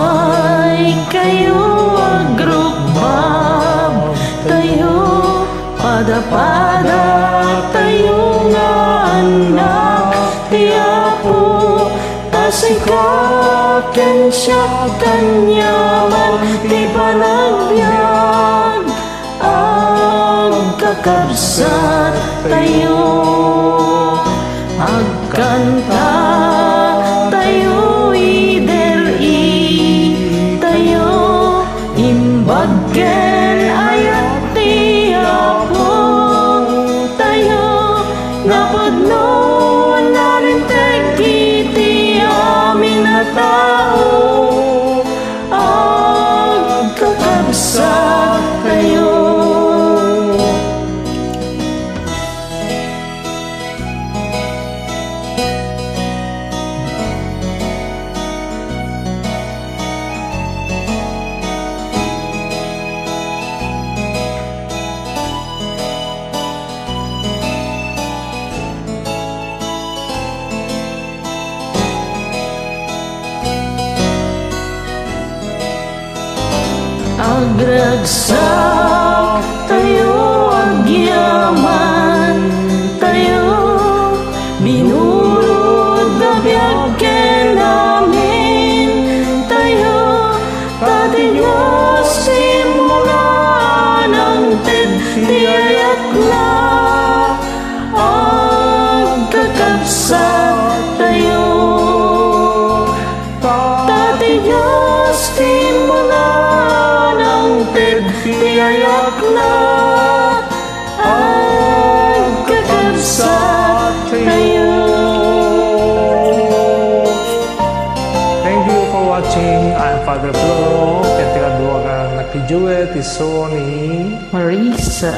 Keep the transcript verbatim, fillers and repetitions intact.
Ay kayo agrukbab tayo, pada-pada tayo nga anak ti Apo, ta sika ken siak aniaman ti panagbiag. Agkakabsat tayo, agkanta tayo, ider-i tayo, imbag ken ayat ti Apo tayo, napudno a nalinteg iti amin a tao. Agkakabsat tayo. Agragsak tayo, agyaman tayo, binurod a biag ken amin tayo, ta ti Dios ti immula a nangted ti ayatna. Agkakabsat tayo. Ta ti Dios ti immuna a nangted ti ayatna. Agkakabsat tayo. Thank you for watching. I'm Father Floro. Ket ti kadua nga nagkidiyo ti isu ni Marisa.